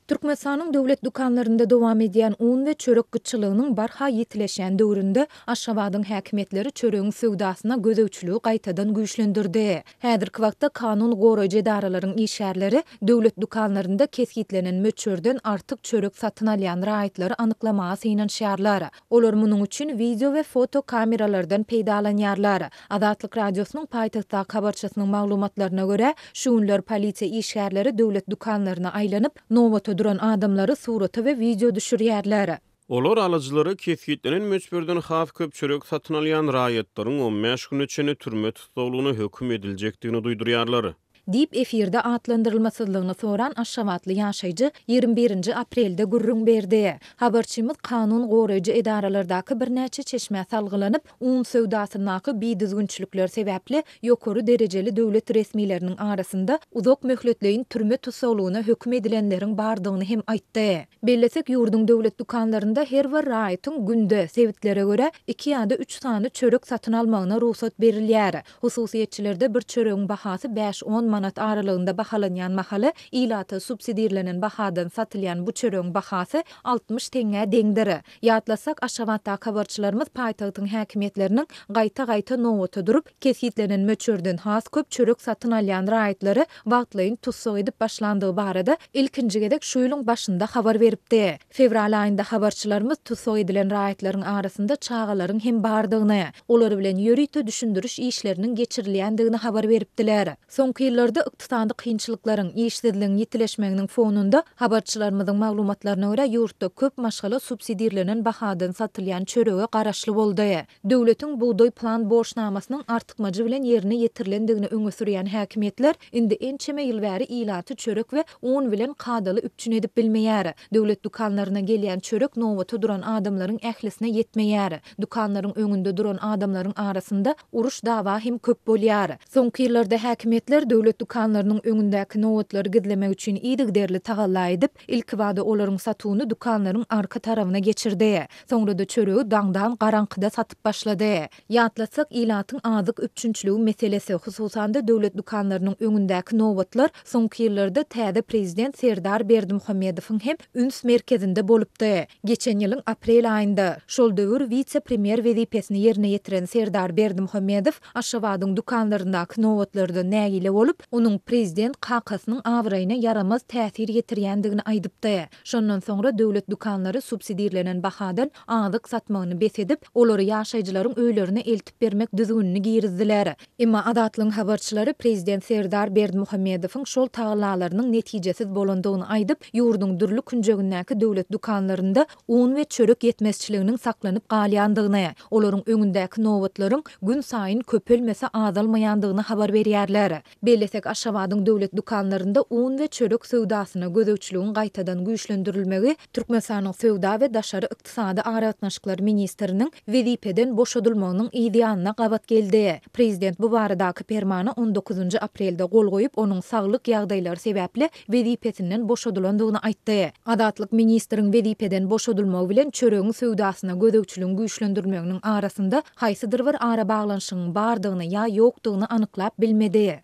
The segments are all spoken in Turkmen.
Türkmenistanyň döwlet dükanlarynda dowam edýän un we çörek gytçylygynyň barha ýitileşýän döwründe Aşgabadyň häkimiýetleri çöregiň söwdasyna gözegçiligi gaýtadan güýçlendirdi. Häzirki wagtda kanun goraýjy edaralaryň işgärleri döwlet dükanlarynda kesgitlenen möçberden artyk çörek satyn alýan raýatlary anyklamaga synanyşýarlar. Olar munuň üçin wideo we foto kameralardan peýdalanýarlar. Azatlyk Radiosynyň paýtagtdaky habarçysynyň maglumatlaryna görä, şu günler polisiýa işgärleri döwlet dükanlaryna aýlanyp, nobata duran adamlary surata we wideo düşürýärler. Olar alyjylara kesgitlenen möçberden has köp çörek satyn alýan raýatlaryň on bäş güne çenli türme tussaglygyna höküm ediljekdigini duýdurýarlar. Diýip, efirde atlandyrylmasyzlygyny soran aşgabatly ýaşaýjy 21 birinji aprelde gürrüň berdi. Habarçymyz kanun goraýjy edaralardaky birnäçe çeşmä salgylanyp, un söwdasyndaky bidüzgünçilikler sebäpli ýokary derejeli döwlet resmileriniň arasynda uzak möhletleýin türme tussaglygyna höküm edilenleriň bardygyny hem aýtdy. Bellesek, ýurduň döwlet dükanlarynda her bir raýatyň günde, sebitlere görä, iki ýa-da üç sany çörek satyn almagyna rugsat berilýär. Hususyýetçilerde bir çöregiň bahasy bäş-on manat aralygynda bahalanýan mahaly, ilata subsidirlenen bahadan satylýan bu çöregiň bahasy 60 teňňä deňdir. Ýatlasak, Aşgabatdaky habarçylarymyz paýtagtyň häkimiýetleriniň gaýta-gaýta nobata durup, kesgitlenen möçberden has köp çörek satyn alýan raýatlary wagtlaýyn tussag edip başlandygy barada ilkinji gezek şu ýylyň başynda habar beripdi. Fewral aýynda habarçylarymyz tussag edilen raýatlaryň arasynda çagalaryň hem bardygyny, olar bilen ýörite düşündiriş işleriniň geçirilýändigini habar beripdiler. Soňky ýyllarda ykdysady kynçylyklaryň, işsizligiň ýitileşmeginiň fonunda, habarçylarymyzyň maglumatlaryna görä, ýurtda köp maşgala subsidirlenen bahadan satylýan çörege garaşly boldy. Döwletiň bugdaý plan borçnamasynyň artykmajy bilen ýerine ýetirilendigini öňe sürýän häkimiýetler indi ençeme ýyl bäri ilaty çörek we un bilen kadaly üpjün edip bilmeýär. Döwlet dükanlaryna gelýän çörek nobata duran adamlaryň ählisine ýetmeýär. Dükanlaryň öňünde duran adamlaryň arasynda uruş-dawa hem köp bolýar. Soňky ýyllarda häkimiýetler döwlet dükanlarynyň öňündäki nobatlary gizlemek üçin yzygiderli tagalla edip, ilkibada olaryň satuwyny dükanlaryň arka tarabyna geçirdi. Soňra-da çöregi daňdan garaňkyda satyp başlady. Ýatlatsak, ilatyň azyk üpjünçiligi meselesi, hususan-da, döwlet dükanlarynyň öňündäki nobatlar soňky ýyllarda täze prezident Serdar Berdimuhamedowyň hem üns merkezinde bolupdy. Geçen ýylyň aprel aýynda, şol döwür wise-premýer wezipesini ýerine ýetiren Serdar Berdimuhamedow Aşgabadyň dükanlaryndaky nobatlardan nägile bolup, onuň prezident kakasynyň abraýyna ýaramaz täsir ýetirýändigini aýdypdy. Şondan soňra döwlet dükanlary subsidirlenen bahadan azyk satmagyny bes edip, olary ýaşaýjylaryň öýlerine eltip bermek düzgünini girizdiler. Emma Azatlygyň habarçylary prezident Serdar Berdimuhamedowyň şol tagallalarynyň netijesiz bolandygyny aýdyp, ýurduň dürli künjegindäki döwlet dükanlarynda un we çörek ýetmezçiliginiň saklanyp galýandygyny, olaryň öňündäki nobatlaryň günsaýyn köpelmese azalmaýandygyny habar berýärler. Bellesek, Aşgabadyň döwlet dükanlarynda un we çörek söwdasyna gözegçiligiň gaýtadan güýçlendirilmegi Türkmenistanyň söwda we daşary ykdysady aragatnaşyklar ministriniň wezipeden boşadylmagynyň yz ýanyna gabat geldi. Prezident bu baradaky permana on dokuzynjy aprelde gol goýup, onuň saglyk ýagdaýlary sebäpli wezipesinden boşadylandygyny aýtdy. Azatlyk ministriň wezipeden boşadylmagy bilen çöregiň söwdasyna gözegçiligiň güýçlendirilmeginiň arasynda haýsydyr bir arabaglanyşygyň bardygyny ýa ýokdugyny anyklap bilmedi.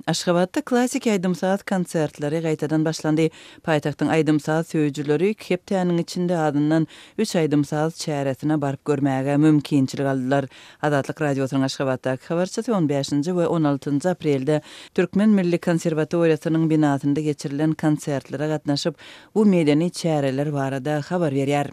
Aşgabatda klassiki aýdym-saz konsertleri gaýtadan başlandy. Paýtagtyň aýdym-saz söýüjileri iki hepdäniň içinde azyndan üç aýdym-saz çäresine baryp görmäge mümkinçilik aldylar. Azatlyk Radiosynyň Aşgabatdaky habarçysy on bäşinji we on altynjy aprelde Türkmen milli konserwatoriýasynyň binasynda geçirilen konsertlere gatnaşyp, bu medeni çäreler barada habar berýär.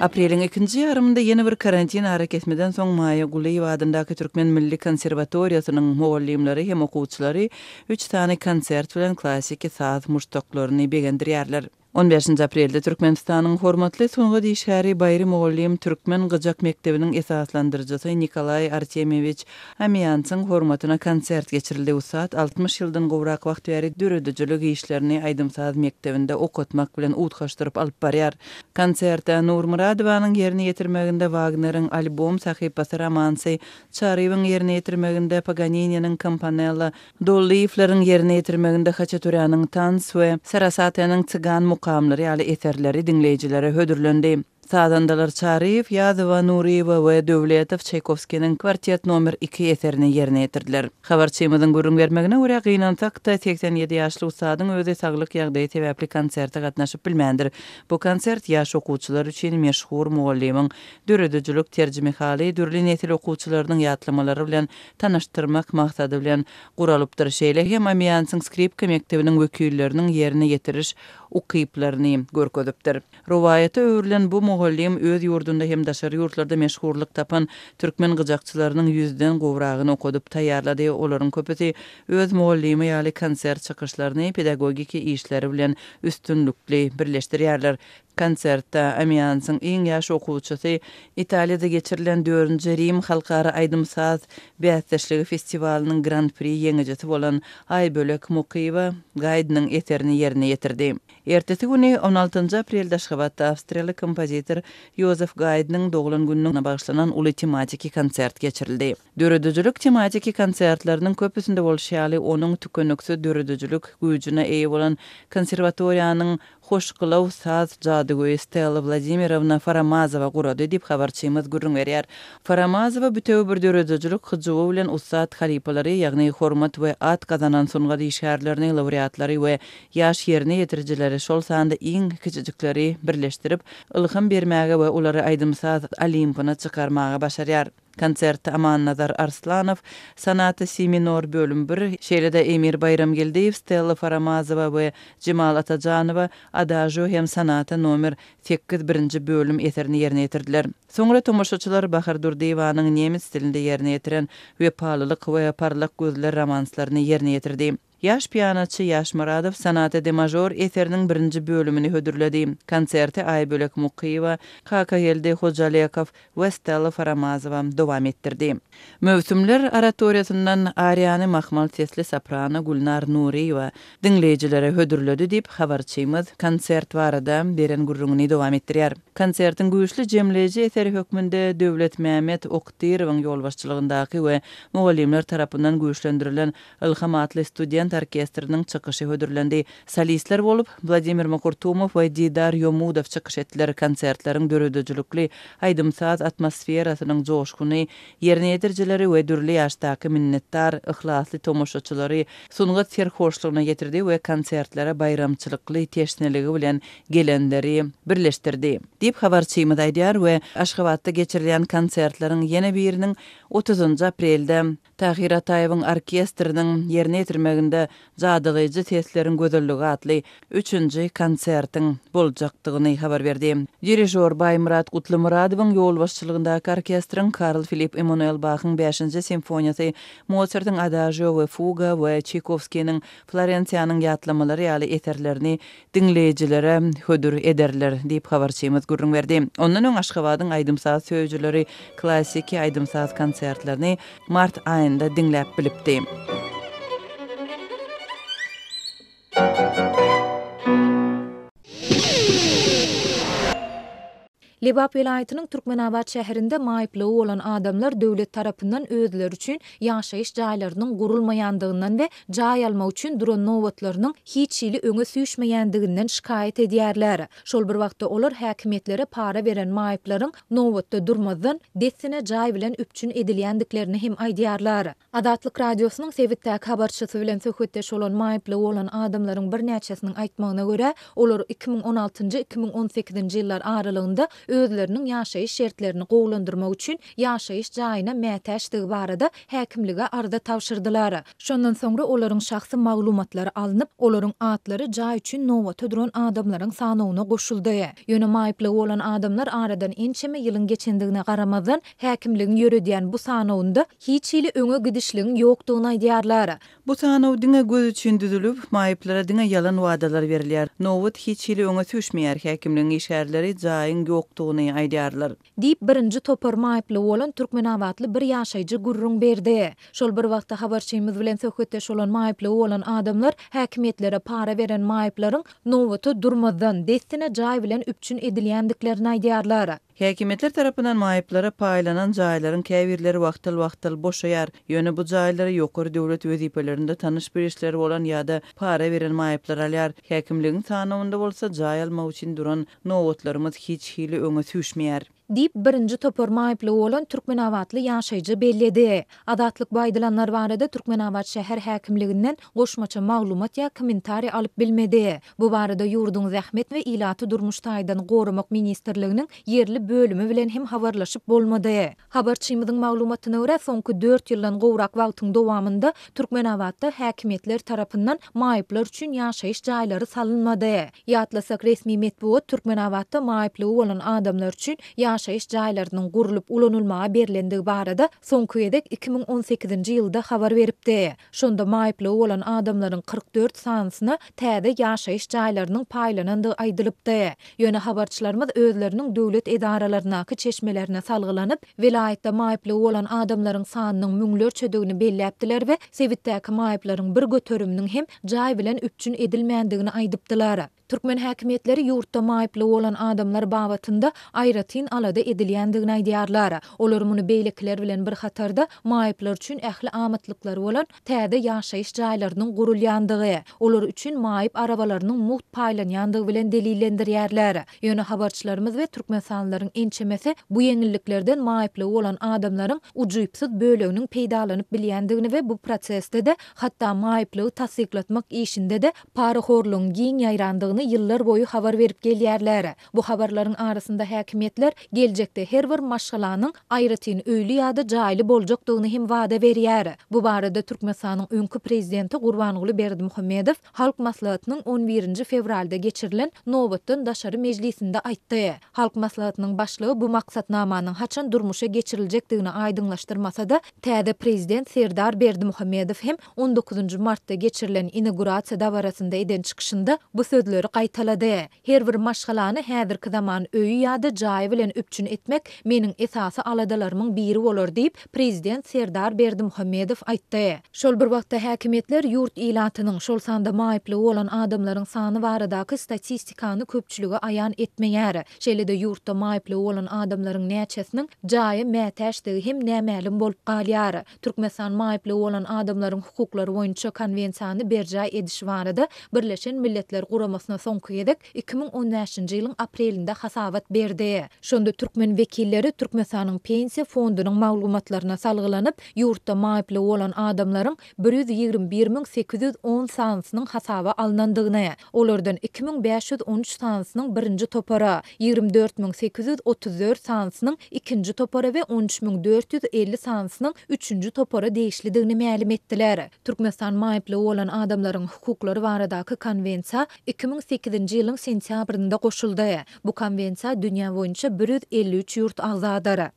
Apreliň ikinji ýarymynda ýene bir karantin arakesmeden soň Maýa Gulyýewa adyndaky Türkmen milli konserwatoriýasynyň mugallymlary hem okuwçylary üç sany konsert bilen klassiki saz muşdaklaryny begendirýärler. On bäşinji aprelde Türkmenistanyň Hormatly sungat işgäri Baýry mugallym türkmen gyjak mekdebiniň esaslandyryjysy Nikolaý Artemýewiç Amiýansyň hormatyna konsert geçirildi. Ussat 60 ýyldan gowrak wagt bäri döredijilik işlerini aýdym-saz mekdebinde okatmak bilen utgaşdyryp alyp barýar. Konserte Nurmyradowanyň ýerine ýetirmeginde Wagneriň Albom sahypasy romansy, Çaryýewiň ýerine ýetirmeginde Paganininiň Kampanella, Dollyýewleriň ýerine ýetirmeginde Haçaturýanyň Tans we Sarasateniň Cygan mukamlary ýaly eserleri diňleýjilere hödürlendi. Sazandalar Çaryýew, Ýazowa, Nuryýewa we Döwletow Çaýkowskiniň Kwartet nomer iki eserini ýerine ýetirdiler. Habarçymyzyň gürrüň bermegine görä, gynansak-da, 87 ýaşly ussadyň özi saglyk ýagdaýy sebäpli konserte gatnaşyp bilmändir. Bu konsert ýaş okuwçylar üçin meşhur mugallymyň döredijilik terjimehaly dürli nesil okuwçylarynyň ýatlamalary bilen tanyşdyrmak maksady bilen guralypdyr, şeýle hem Amiansyň skripka mekdebiniň wekilleriniň ýerine ýetiriş ukyplaryny görkezipdir. Rowaýata öwrülen bu mugallym öz ýurdunda hem daşary ýurtlarda meşhurlyk tapan türkmen gyjakçylarynyň ýüzden gowragyny okadyp taýýarlady, olaryň köpüsi öz mugallymy ýaly konsert çykyşlaryny pedagogiki işleri bilen üstünlikli birleşdirýärler. Konsertde Amiansyň iň ýaş okuwçysy, Italiýada geçirilen dördünji Rim halkara aýdym-saz bäsdeşligi festiwalynyň Gran-pri ýeňijisi bolan Aýbölek Mukyýewa Gaýdnyň eserini ýerine ýetirdi. Ertesi güni, on altynjy aprelde Aşgabatda awstriýaly kompozitor Ýozef Gaýdnyň doglan gününe bagyşlanan uly tematiki konsert geçirildi. Döredijilik tematiki konsertleriniň köpüsinde bolşy ýaly, onuň tükeniksiz döredijilik güýjüne eýe bolan konserwatoriýanyň Hoşgylaw saz jadygöýi Stella Wladimirowna Faramazowa gurady diýip, habarçymyz gürrüň berýär. Faramazowa bütewi bir döredijilik hyjuwy bilen ussat halypalary, ýagny hormat we at gazanan sungat işgärlerini, laureatlary we ýaş ýerine ýetirijileri, şol sanda iň kiçijikleri birleşdirip, ylham bermäge we olary aýdym-saz olimpyna çykarmaga başarýar. Konsertde Amannazar Arslanow, Sonata Si minor bölüm bir, şeýle-de Emir Baýramgeldiýew, Stella Faramazowa we Jemal Atajanowa Adažio hem Sonata nomer sekiz birinji bölüm eserini ýerine ýetirdiler. Soňra tomaşaçylar Bahar Durdyýewanyň nemes dilinde ýerine ýetiren Wepalylyk we Parlak gözler romanslaryny ýerine ýetirdi. Ýaş pianoçy Ýaş Myradow Sonata de mažor eseriniň birinji bölümini hödürledi. Konserti Aýbölek Mukyýewa, Kakageldi Hojalekow we Stella Faramazowa dowam etdirdi. Möwsümler oratoriýasyndan ariýany mahmal sesli soprano Gülnar Nuryýewa diňleýjilere hödürledi diýip, habarçymyz konsert barada beren gürrüňini dowam etdirýär. Konsertiň güýçli jemleýji eseri hökmünde Döwletmämmet Okdyrowyň ýolbaşçylygyndaky we mugallymlar tarapyndan güýçlendirilen Ylham atly student orkestriniň çykyşy hödürlendi. Solistler bolup, Wladimir Makurtumow we Didar Ýomudow çykyş etdiler. Konsertleriň döredijilikli aýdym-saz atmosferasynyň joşguny ýerine ýetirijileri we dürli ýaşdaky minnetdar, yhlasly tomaşaçylary sungat serhoşlygyna getirdi we konsertlere baýramçylykly teşneligi bilen gelenleri birleşdirdi, diýip habarçymyz aýdýar we Aşgabatda geçirilýän konsertleriň ýene biriniň otuzynjy aprelde Tahyr Ataýewiň orkestriniň ýerine ýetirmeginde Jadylaýjy sesleriň gözelligi atly üçünji konsertiň boljakdygyny habar berdi. Dirižýor Baýmyrat Gutlymyradowyň ýolbaşçylygyndaky orkestriň Karl Filipp Emmanuel Bahyň bäşinji simfoniýasy, Mosartyň Adažio we Fuga we Çaýkowskiniň Florensiýanyň ýatlamalary ýaly eserlerini diňleýjilere hödür ederler, diýip, habarçymyz gürrüň berdi. Ondan öň Aşgabadyň aýdym-saz söýüjileri klassiki aýdym-saz konsertlerini mart aýynda diňläp bilipdi. Lebap welaýatynyň Türkmenabat şäherinde maýyplygy bolan adamlar döwlet tarapyndan özleri üçin ýaşaýyş jaýlarynyň gurulmaýandygyndan we jaý almak üçin duran nobatlarynyň hiç hili öňe süýşmeýändiginden şikaýat edýärler. Şol bir wagtda olar häkimiýetlere para beren maýyplaryň nobatda durmazdan, dessine jaý bilen üpjün edilýändiklerini hem aýdýarlar. Azatlyk Radiosynyň sebitdäki habarçysy bilen söhbetdeş bolan maýyplygy bolan adamlaryň birnäçesiniň aýtmagyna görä, olar 2016-njy, 2018-nji ýyllar aralygynda özleriniň ýaşaýyş şertlerini gowulandyrmak üçin ýaşaýyş jaýyna mätäçdigi barada häkimlige arza tabşyrdylar. Şondan soňra olaryň şahsy maglumatlary alnyp, olaryň atlary jaý üçin nobata duran adamlaryň sanawyna goşuldy. Ýöne maýyplygy bolan adamlar aradan ençeme ýylyň geçendigine garamazdan, häkimligiň ýöredýän bu sanawynda hiç hili öňe gidişligiň ýokdugyny aýdýarlar. Bu sanaw diňe göz üçin düzülip, maýyplara diňe ýalan wadalar berilýär. Nobat hiç hili öňe süýşmeýär, häkimligiň işgärleri jaýyň ýokdugyny aýdýarlar. Diýip, birinji topar maýyplygy bolan türkmenabatly bir ýaşaýjy gürrüň berdi. Şol bir wagtda habarçymyz bilen söhbetdeş bolan maýyplygy bolan adamlar häkimiýetlere para beren maýyplaryň nobata durmazdan, dessine jaý bilen üpjün edilýändiklerini aýdýarlar. Häkimiýetler tarapyndan maýyplara paýlanan jaýlaryň käbirleri wagtal-wagtal boşaýar. Ýöne bu jaýlary ýokary döwlet wezipelerinde tanyş-bilişleri bolan ýa-da para beren maýyplar alýar. Häkimligiň sanawynda bolsa jaý almak üçin duran nobatlarymyz hiç hili öňe süýşmeýär. Diýip, birinji topar maýyplygy bolan türkmenabatly ýaşaýjy belledi. Azatlyk bu aýdylanlar barada Türkmenabat şäher häkimliginden goşmaça maglumat ýa kommentariý alyp bilmedi. Bu barada ýurduň Zähmet we ilaty durmuş taýdan goramak ministrliginiň ýerli bölümi bilen hem habarlaşyp bolmady. Habarçymyzyň maglumatyna görä, soňky dört ýyldan gowrak wagtyň dowamynda Türkmenabatda häkimiýetler tarapyndan maýyplar üçin ýaşaýyş jaýlary salynmady. Ýatlasak, resmi metbugat Türkmenabatda maýyplygy bolan adamlar üçin ýaşaýyş jaýlarynyň gurlup ulanylmaga berlendigi barada soňky gezek 2018-nji ýylda habar beripdi. Şonda maýyplygy bolan adamlaryň 44 sanysyna täze ýaşaýyş jaýlarynyň paýlanandygy aýdylypdy. Ýöne habarçylarymyz özleriniň döwlet edaralaryndaky çeşmelerine salgylanyp, welaýatda maýyplygy bolan adamlaryň sanynyň müňlerçedigini belläpdiler we sebitdäki maýyplaryň bir göteriminiň hem jaý bilen üpjün edilmändigini aýdypdylar. Türkmen häkimiýetleri ýurtda maýyplygy bolan adamlar babatynda aýratyn alada edilýändigini aýdýarlar. Olar muny beýlekiler bilen bir hatarda maýyplar üçin ähli amatlyklary bolan täze ýaşaýyş jaýlarynyň gurulýandygy, olar üçin maýyp arabalarynyň mugt paýlanýandygy bilen delillendirýärler. Ýöne habarçylarymyz we türkmenistanlylaryň ençemesi bu ýeňilliklerden maýyplygy bolan adamlaryň ujypsyz böleginiň peýdalanyp bilýändigini we bu prosesde-de, hatda maýyplygy tassyklatmak işinde-de parahorlugyň giň ýaýrandygyny ýyllar boýy habar berip gelýärler. Bu habarlaryň arasynda häkimiýetler geljekde her bir maşgalanyň aýratyn öýli ýa-da jaýly boljakdygyny hem wada berýär. Bu barada Türkmenistanyň öňki prezidenti Gurbanguly Berdimuhamedow Halk Maslahatynyň on birinji fewralda geçirilen nobatdan daşary mejlisinde aýtdy. Halk Maslahatynyň başlygy bu maksatnamanyň haçan durmuşa geçiriljekdigini aýdyňlaşdyrmasa-da, täze prezident Serdar Berdimuhamedow hem on dokuzynjy martda geçirilen inagurasiýa dabarasynda eden çykyşynda bu sözleri gaýtalady. Her bir maşgalany häzirki zaman öýi ýa-da jaýy bilen üpjün etmek meniň esasy aladalarymyň biri bolar diýip, prezident Serdar Berdimuhamedow aýtdy. Şol bir wagtda häkimiýetler ýurt ilatynyň, şol sanda maýyplygy bolan adamlaryň sany baradaky statistikany köpçülige aýan etmeýär. Şeýle-de ýurtda maýyplygy bolan adamlaryň näçesiniň jaýa mätäçdigi hem nämälim bolup galýar. Türkmenistan maýyplygy bolan adamlaryň hukuklary boýunça Konwensiýany berjaý edişi barada Birleşen Milletler Guramasyna soňky gezek 2015-nji ýylyň aprelinde hasabat berdi. Şonda türkmen wekilleri Türkmenistanyň Pensiýa fondunyň maglumatlaryna salgylanyp, ýurtda maýyplygy bolan adamlaryň 121 810 sanysynyň hasaba alnandygyny, olardan 2513 sanysynyň birinji topara, 24 834 sanysynyň ikinji topara we 13 450 sanysynyň üçünji topara degişlidigini mälim etdiler. Türkmenistan maýyplygy bolan adamlaryň hukuklary baradaky Konwensiýa 2008-nji ýylyň sentýabrynda goşuldy. Bu Konwensiýa dünýä boýunça 153 ýurt agzadyr.